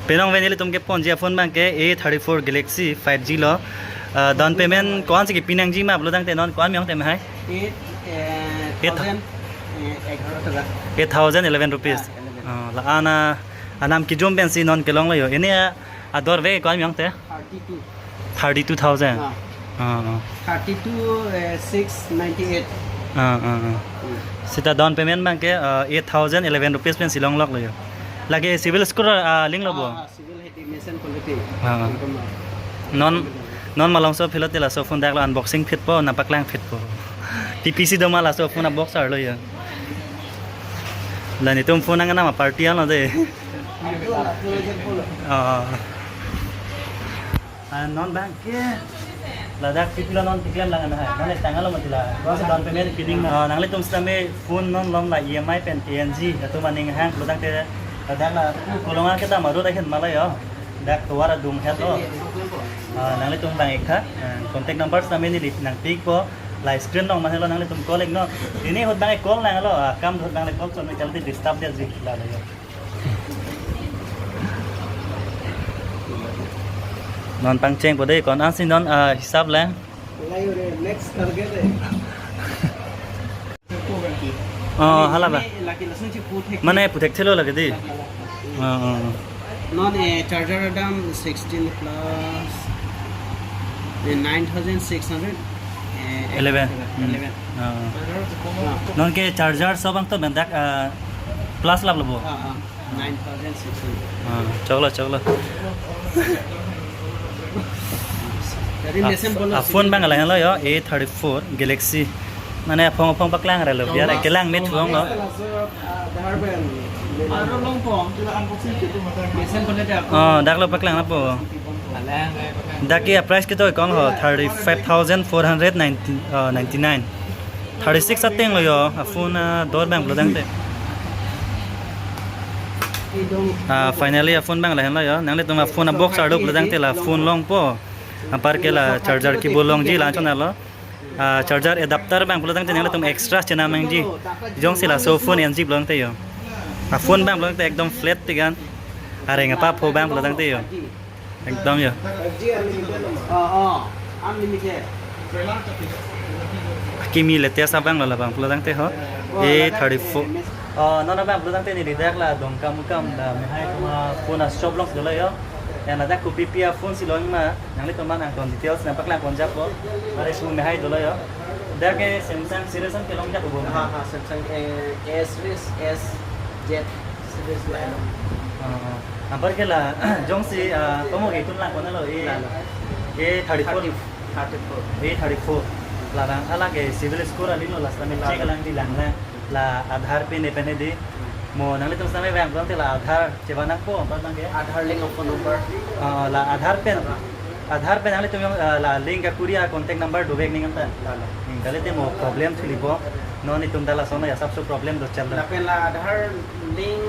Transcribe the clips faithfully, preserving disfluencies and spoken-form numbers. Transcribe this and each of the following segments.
Penang pen ilitum keponji a-phone abangke A thirty-four Galaxy five G lo. Ah, down payment ko-ansi kepi nangji ma pulotangte non ko-an me ong te mehai? Eight, eh, Eight thou- thousand, eh, egharo taka. Eight thousand eleven rupees. Ah, eleven. Ah, la-an anam kejum pensi non kelonglo ho. Ini a, ador ave ko-an me ong te? Thirty-two. Thirty-two thousand. Ah. Ah, ah. Thirty-two, eh, six ninety-eight. Ah, ah, ah. Hmm. Seta down payment abangke, ah, eight thousand eleven rupees pensi longloklo ho. Lake CIBIL score, ah, link lo bo? Ah, ah, CIBIL hedi, mesenpo lete. Ah, ah. Income lo. Non, non malomso philo te laso phone dak lo unboxing phitpo, nangpaklang phitpo. P P C do ma laso phone a-box arlo ho. La nelitum phone nang nama party ano de. Ah. Ah, non abangke ladak city lo non tiklem lang ana hai. Mane tanglo mati la. Down payment kining na. Ah, nanglitum sitame phone non lom la E M I pen P N G atum aning hang pulotangte ladak la kolonga kedam arut ahin ma la ho. Dak tovar adung het lo. Ah, nanglitum abang ik tha. Ah, contact number sitame neli nangpikpo. La screen along ma helo, nanglitum call ik non. Ini ahut abang call nanglo. Ah, akam ahut abang call chon kalite disturb detji la ho. Non pangchengpo de, ko-ansi non, ah, hisap lang. Next target hai. Oh, hala ba. Lake lason si puthek. Mane puthekthelo lake de. Ah, ah, ah. Non, eh, charger dam sixteen plus, eh, nine thousand six hundred, eh, Eleven. Hmm. Eleven. Ah, ah. Ah. Non ke charger sob abang to bendak, ah, plus lap lo bo. Ah, ah. Nine thousand six hundred. Ah, choklo, choklo. Jadi, ah, mesenpo lo, a-phone abang lahenlo ho, A thirty-four Galaxy. Mane aphong aphong paklang relo, biar kelang mit phone lo. Laso, ah, Adhar pen. Aro longpo. Mesenpo lete ako. Oh, dak lo paklang lapo. Dak ke a-price kito ko-an ho, thirty-five thousand four hundred ninety, uh, ninety-nine. Thirty-six ateng lo ho, a-phone ador abang pulotangte. Ah, finally a-phone abang lahenlo ho. Nanglitum a-phone a-box arlo pulotangte la phone longpo. Anparke la charger cable longji la chonlo. Ah, charger adapter abang pulotangte nanglitum extra chenam nangji. Jongsi laso phone enji pulotangte ho. A-phone abang pulotangte ekdom flat tigan. Areng apa pho abang pulotangte ho. Ekdom ho. Five G unlimited lo ma? Oh, oh. Unlimited. Kimi latest abang lo labang pulotangte ho. Oh, A thirty-four. Oh, non abang pulotangte neli dak la Dongkamukam la mehai atum a-phone a-shop along dolo ho. Yang ladak kopi pi a-phone si longji ma, nanglitum abang angton details nangpaklang ponjappo. Are su mehai dolo ho. Dak ke Samsung series an kelongjap bo. Ha, ha, Samsung, eh, A series, S Z series la. Ah, ah. Anparke la, jongsi, ah, komo ke tun lang konatlo, A, la, la. A thirty-four. Thirty-four. A thirty-four. La abang, hala ke CIBIL score aling lo, last time check lang di lang lang. La Aadhaar pen e pen di. Mo nanglitum sitame abang pulotangte la Aadhaar chevan nangpo, anpar abangke. Aadhaar link a-phone number. Ah, la Aadhaar pen. Aadhaar pen nanglitum jong, ah, la link akuri a-contact number dovek ning anta. La, la. Hmm, kalite mo problem thulipo. Non itum ta lason ya sabso problem do chal. Lapen la Aadhaar link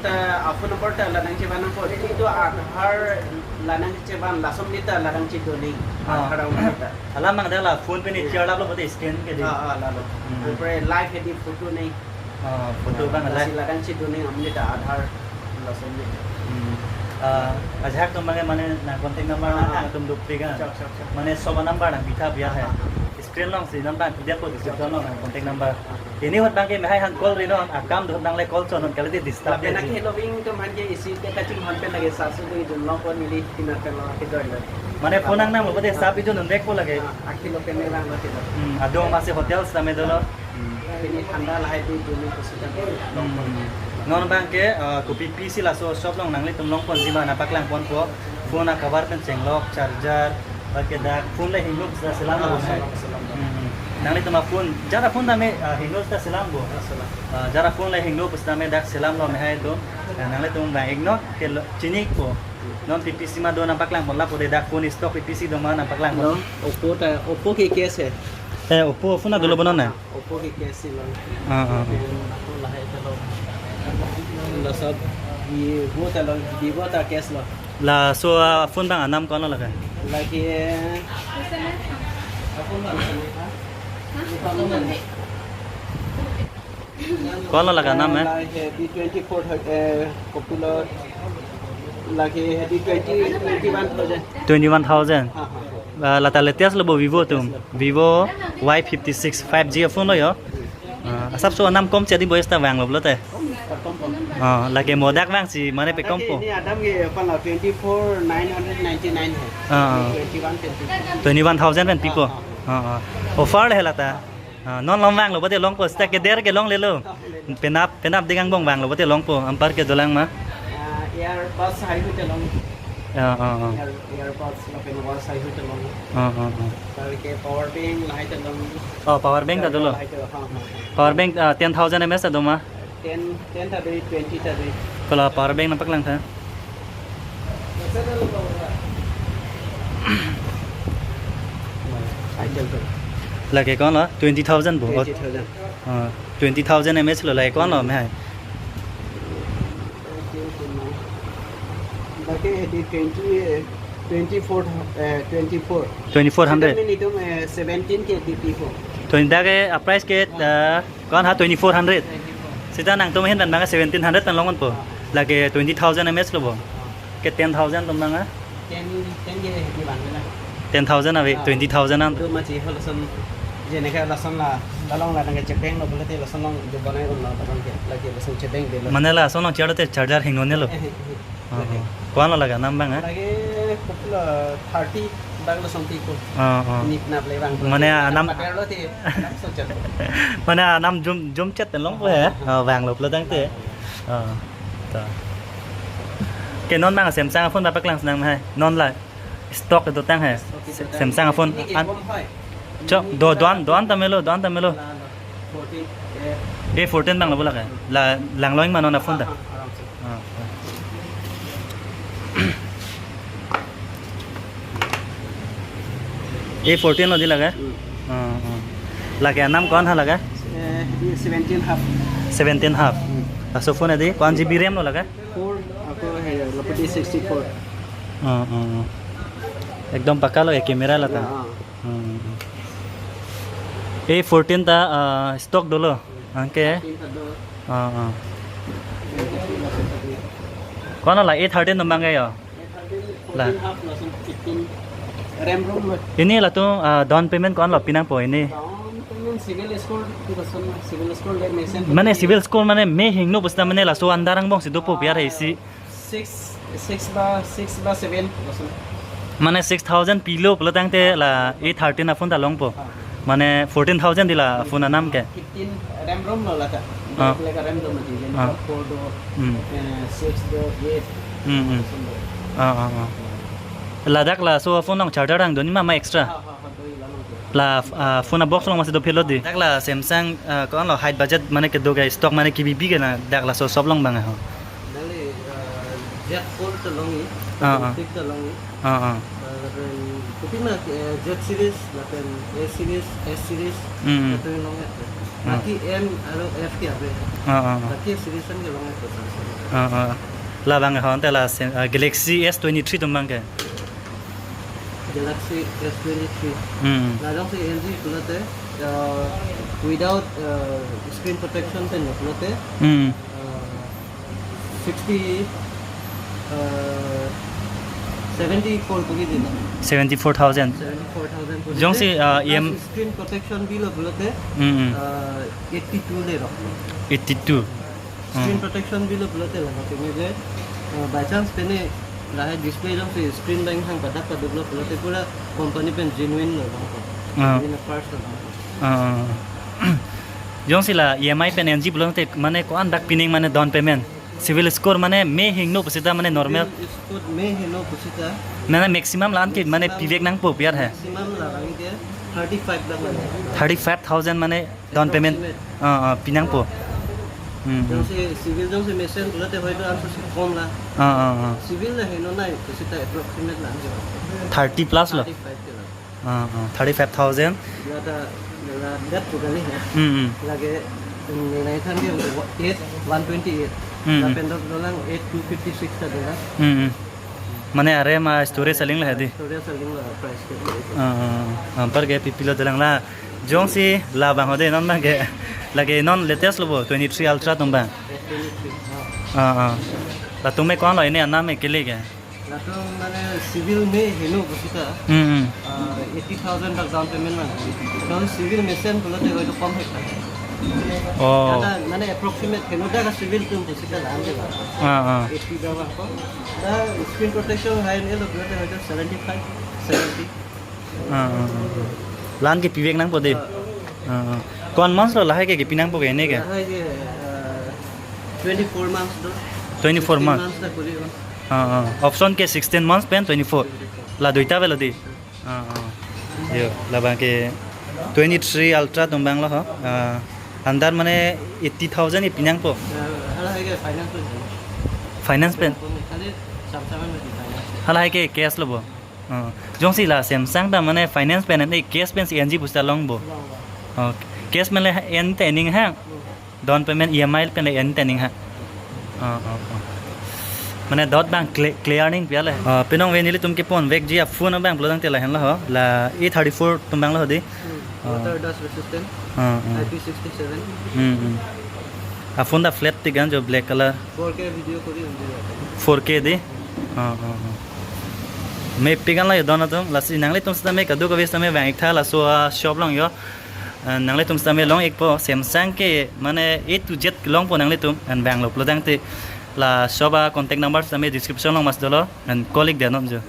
ta a-phone number ta la nangchevan nangpo. Itu Aadhaar la nangchevan lason neta la nangchedo ning. Ah. Aadhaar number ta. Alam mang dak la phone pen i-share laplo pute scan ke di. Ah, ah, lalo. Hmm. Anpar live hedi photo ning. Ah, photo abang la. Lasi la nangchedo ning amonit ta Aadhaar lason ni. Hmm. Ah, ajahak atum abang mane nang contact number, ah, nang, ah, atum duk tiga. Chok, chok, chok. Mane sob a-number nangpitha biya hai. Ah, ah, ah. Screen along si non abang pidetpo, description along nang contact number. Ini ahut abangke mehai han call ri non, akam do ahut abang le call chon non kalite disturb. Lapen detji. Akhei lo wing atum aphan ke isi ke kachinghon pen lake sarsu do ijun longpo neli kinar pen lo ke join lo. Mane phone nangnanglo pute sap ijun unbekpo lake. Ah, akhei lo pen ne lang lo ke do. Hmm, adung masi hotel sitame dolo. Hmm. Pini thanda lahai di duni kusutan. Hmm. Non abangke, ah, kopi pi si laso shop along nanglitum longponji ma nangpaklang ponpo. Phone a-cover pen chenglok, charger, anparke dak phone le hingno seta selam lo. Ah, mehai. Selam, selam. Hmm. Nanglitum a-phone, jara phone tame, ah, hingno seta selam bo. Ah, selam. Ah, jara phone le hingno pusitame dak selam lo mehai do. Ah, nanglitum abang ik non ke lo, chini ikpo. Non P P C ma do nangpaklang pon lapu de, dak phone stock P P C do ma nangpaklang pon. No, Oppo ta, Oppo ke case hai. Eh, Oppo phone dolo bo non na? Oppo ke case si lo. Ah, ah, ah. Laso Vivo ta lo, Vivo ta case lo. Laso, ah, phone abang anam ko-an lo lake? Lake, eh, ko-an lo lake anam, eh? Lake V twenty-four, eh, Copilot. Lake hadi twenty, twenty-one thousand. Twenty-one thousand. Ha, ha, ha. Ah, lata latest lo bo Vivo atum. Vivo Y fifty-six, five G phone lo yo. Ah, asapso anam komche di bo esta vanglo pulote. Kom, kom, kom. Ah, lake mo dak vangsi mane pe kompo. Ini adam ke apa la, twenty-four nine hundred ninety-nine hai. Ah. Twenty-one, twenty-four. Twenty-one thousand pen pipo. Ah, ah. Ah, ah. Offer le lata. Ah, non long vanglo pulote longpo, seta keder ke longlelo. Penap, penap ding angbong vanglo pulote longpo, anpar ke dolang ma. Ah, earbuds hai hu te long. Ah, ah, ah. Ear-, earbuds lapen watch hai hu te long. Ah, ah, ah. Anpar ke power bank lahai te long. Oh, power bank ta dolo. Lahai te long, ha, ha. Power bank, ah, ten thousand M S ta do ma? Ten, ten ta do, twenty ta do. Kola power bank nangpaklang tha. Lake konlo, twenty thousand bo. Twenty thousand. Ah, twenty thousand M S lo, lake konlo me hai. Lake di twenty, eh, twenty-four, eh, twenty-four. Twenty-four hundred. Sita min itum, eh, seventeen ke di pipo. Twenty dak ke, ah, price ke, ah, Kon ha twenty-four hundred. Sita nangtum ahin pen bang seventeen hundred pen longponpo. Lake twenty thousand M S lo bo. Ke ten thousand atum bang. Ten, ten ke hedi bang na. Ten thousand ave, ah, twenty thousand an. Tu machi ho lason, jene ke lason la, la long la nang chebeng lo pulote lason long jo banai un lo, lason ke, lake lason chebeng de lo. Mane lason long charger te charger hingno ne lo. Ah, ah. Ko-an lo lake anam bang, eh? Lake kopilo thirty bang lo something ko. Ah, ah. Nip nap le bang. Mane anam, pader lo ti, anam sochet. Mane anam jum, jum chet pen longpo he. Ah, ah. Ah, vanglo pulo tangte. Ah, ta. Ke non bang Samsung phone bapaklang si nang hai. Non la stock dotang hai. Stock dotang. Samsung phone. Ini ke an-, bom hai. Chok, do, do-an, do-an ta melo, do-an ta melo. La, la. Fourteen, eh. A fourteen bang lo bo lake. La, lang long ma non aphone ta. Ah, ah, aram se. Ah, ah. A fourteen lo di lake? Hmm. Ah, ah. Lake anam ko-an ha lake? Eh, di seventeen half. Seventeen half. Hmm. Laso phone di ko-an G B RAM lo lake? Four, ako hai, lapu di sixty-four. Ah, ah, ah. Ekdom pakka lo ya camera lata. Ya, ah. Hmm. A fourteen ta, ah, stock dolo. Anke. Fourteen ta do. Ah, ah. Ko-an la A thirteen atum bang ke yo? A thirteen, la. Fourteen half lason fifteen. RAM ROM lo. Ini latum, ah, down payment ko-an lo pinangpo ini? Down payment CIBIL score, tu lason CIBIL score le mesen. Mane CIBIL score mane me hingno pusita mane laso andar angbong si dopo biar hai si. Six, six ba, six ba seven, lason. Mane six thousand pilo pulo tangte la A thirteen aphone ta longpo. Ah. Mane fourteen thousand di la phone anam ke. Fifteen RAM ROM lo lata. Ah. Black RAM do mati, ah, four do, hmm, eh, six do, eight. Hmm, hmm. Lason do. Ah, ah, ah. Ladak laso phone along charger hang doni ma, ma extra? Ah, ah. La, ah, phone a box along masi do phelo di. Dak la Samsung, ah, ko-an lo height budget mane kedo ke stock mane kebi bi ke na dak laso shop along bang ho. Dali, ah, Z fold ta longji, ah, ah, Z flip ta longji. Ah, ah. Ah, lapen kopi ma, eh, Z series, lapen A series, S series, hmm, hmm, lapen long ya. Ah. Lake M aro F ke ave. Ah, ah, ah. Lake series an ke long ya. Ah, ah. La bang ho ante la Sam-, ah, Galaxy S twenty-three atum bang ke. Galaxy S twenty-three. Hmm. La jongsi L G pulote, uh, without, uh, screen protection pen pulote, hmm, uh, sixty, uh, seventy-four ko ke di na. Seventy-four thousand. Seventy-four thousand ko ke. Jongsi, uh, E M, plus screen protection bilo pulote, hmm, hmm, uh, eighty-two le rok. Eighty-two. Screen, hmm, protection bilo pulote la, kami je, eh, by chance pene lahai display jongsi screen bang hang padak paduk lo pulote pura company pen genuine lo bang ko. Ah. Genuine parts lo bang ko. Ah. Jongsi la E M I pen L G pulote mane ko-an dak pining mane down payment. CIBIL score mane me hingno pusita mane normal. CIBIL score me hingno pusita. Mane maximum la-an ke mane, maximum, pivek nangpo biar hai. Maximum la bang ke thirty-five bang mane. Thirty-five thousand mane down payment. Approximate. Ah, ah, pinangpo. Hmm, hmm. Jongsi CIBIL jongsi mesen pulote hoito answer si kom la. Ah, ah, ah. CIBIL la heno nai, pusita approximate la. Thirty plus lo. Thirty-five ke la. Ah, ah, thirty-five thousand. Lata, la dat tu kali ya. Hmm, hmm. Lake, nilai than ke eight, one twenty-eight. Hmm, hmm. Lapen dok dolang eight two fifty-six ta dolang. Hmm, hmm. Mane are ma storage aling la di. Storage aling la price ke. Ah, ah, ah. Anpar ke pipilo dolang la. Jongsi la bang ho de non bang ke. Lake non latest lo bo twenty-three Ultra atum bang. Twenty-three, ah. Ah, ah. Latum me ko-an lo, ene anam me kele ke? Latum mane civil me heno pusita, Hmm, hmm. ah, eighty thousand tak down payment man. Kalau civil mesen pulote hoito kom hek ta. Oh. Kada mane approximate heno dak civil atum pusita la-an ke la. Ah, ah. Eighty dak bang ko. Da screen protection hai ne lo pulote hoito seventy-five, seventy. Ah, ah, ah, ah. La-an kepivek nangpo de. Ah. Ah, ah. Ko-an months lo lahai ke kepi nangpo ke ene ke? Lahai ke, ah, twenty-four months do. Twenty-four months. Sixteen months ta kuri ho. Ah, ah. Option ke sixteen months pen twenty-four. La duita avelo de. Ah, ah. Yo, labang ke twenty-three Ultra atum abang lo ho. Ah, andar mane eighty thousand kepi nangpo. Ah, halahai ke finance pen. Finance pen? Khali sam sam pen finance. Halahai ke cash lo bo. Ah, jongsi la Samsung ta mane finance pen ne cash pensi enji pusita long bo. Long, long. Oh, cash pen le en ta ening ha. Hmm. Down payment E M I pen le en ta ening ha. Ah, ah, ah. Mane dot abang cle-, clear ning pi ale. Ah, penang ve nelitum keponvekji a-phone abang pulo tangte lahenlo ho. La A thirty-four atum abang lo ho de. Hmm. Ah. Water dust resistant. Ah, ah. I P sixty-seven. Hmm, hmm. A-phone ta flat tik an jo, black color. Four K video kuri unji. Four K de. Ah, ah, ah. Mepik an la yo don atum. Lasi nanglitum sitame kadokave sitame vang-ik tha laso a-shop along yo. Ah, nanglitum sitame long-ikpo, Samsung ke mane A to Z longpo nanglitum, an vanglo pulo tangte la shop a-contact number sitame description along mas dolo, an call-ik de non jo.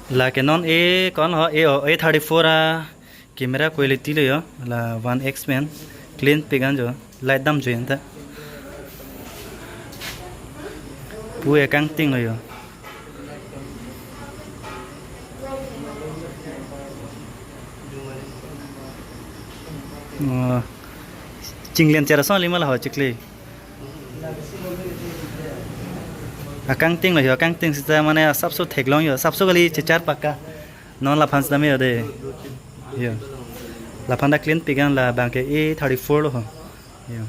Lake non e ko-an ho, e o, A thirty-four a-camera quality lo yo, la one X pen, clean pik an jo, light dam jo anta. Pu ekangting lo yo. Oh. Chinglen chera son lima la ho chikli. Akangting lo yo, akangting sita mane asapso theklong yo, asapso kali chechar pakka. Non laphan sita me yo de. Yo. Laphan ta clean pik an, labang ke A thirty-four lo ho. Yo.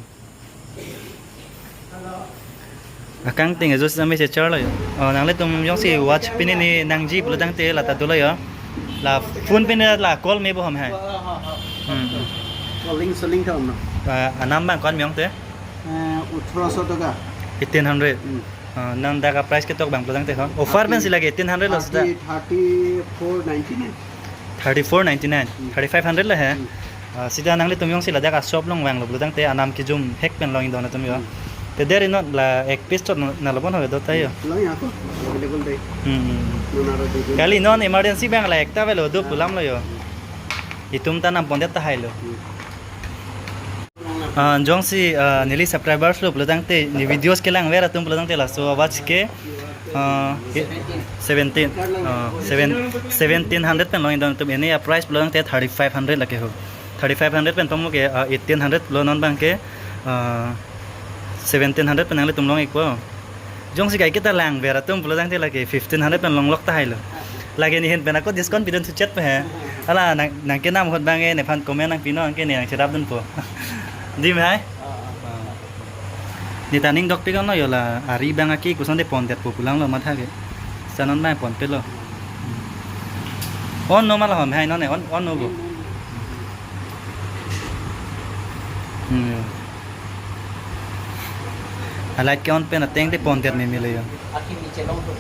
Akangting ajo sita me chechar lo yo. Oh, nanglitum jongsi watch pini ni nangji pulo tangte la ta dolo yo. La phone pini la call me bo ham hai. Hmm. Calling selling ta om na. Ah, anam abang ko-an me ong te? Eh, ওঠৰশ টকা। Eighteen hundred. Hmm. Ah, non dak a-price ketok abang pulo tangte ho. Offer pen si lake eighteen hundred lo sita. Thirty, thirty-four ninety-nine. Thirty-four ninety-nine, Hmm. thirty-five hundred lo he. Hmm. Ah, sita nanglitum jongsi ladak a-shop along vanglo pulo tangte anam kejum hek pen long-ik don atum yo. Hmm. Te deri non la ek piece chot na lo bon ho do ta yo. Long ako, available dei. Hmm, hmm. Non aro dei. Kali non emergency abang la ekta avelo do pu alam lo yo. Itum ta nam pondet tahai lo. Hmm. Ah, jongsi, ah, neli subscribers lo pulo tangte, ne videos kelangver atum pulo tangte laso watch ke, ah, ke seventeen, ah, seven, seventeen hundred pen long-ik don atum, ene a-price pulo tangte thirty-five hundred lake ho. Thirty-five hundred pen pamo ke, ah, eighteen hundred lo, non abang ke, ah, seventeen hundred pen nanglitum long-ikpo. Jongsi kaiketa langver atum pulo tangte lake fifteen hundred pen longlok tahai lo. Lake ne hin pen ako discount pidun suchet pe he. Hala nang, nang kenam ahut abang e nephan comment nangpi non, anke ne nangcherap dunpo. Di me hai? Ne ta ning dokpik an lo yo, la ari abang aki koson de pondetpo pu alam lo matha ke. Sa non abang ponpe lo. On no ma la hom hai non e, on, on no bo. Hmm. A-light ke-on pen ateng te pondet meme lo yo. Akimi chelongthu.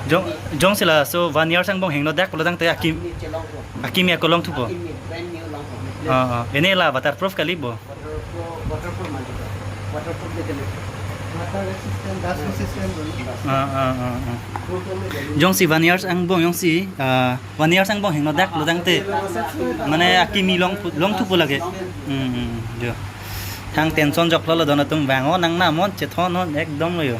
Jong, jongsi laso one years angbong hingno dak pulo tangte akim, akimi chelongthu. Akimi ako longthupo. Akimi brand new longthu. Ah, ah. Ene la waterproof kali bo? Waterproof, waterproof mati. Waterproof de kali. Water resistant, dust resistant. Ah, ah, ah, ah. Jongsi one years angbong jongsi, ah, one years angbong hingno dak pulo tangte. Mane akimi long, longthupo lake. Hmm, hmm, jo. Thang tension joklo lo don atum, vang-o nangnam non, chethon non ekdom lo yo.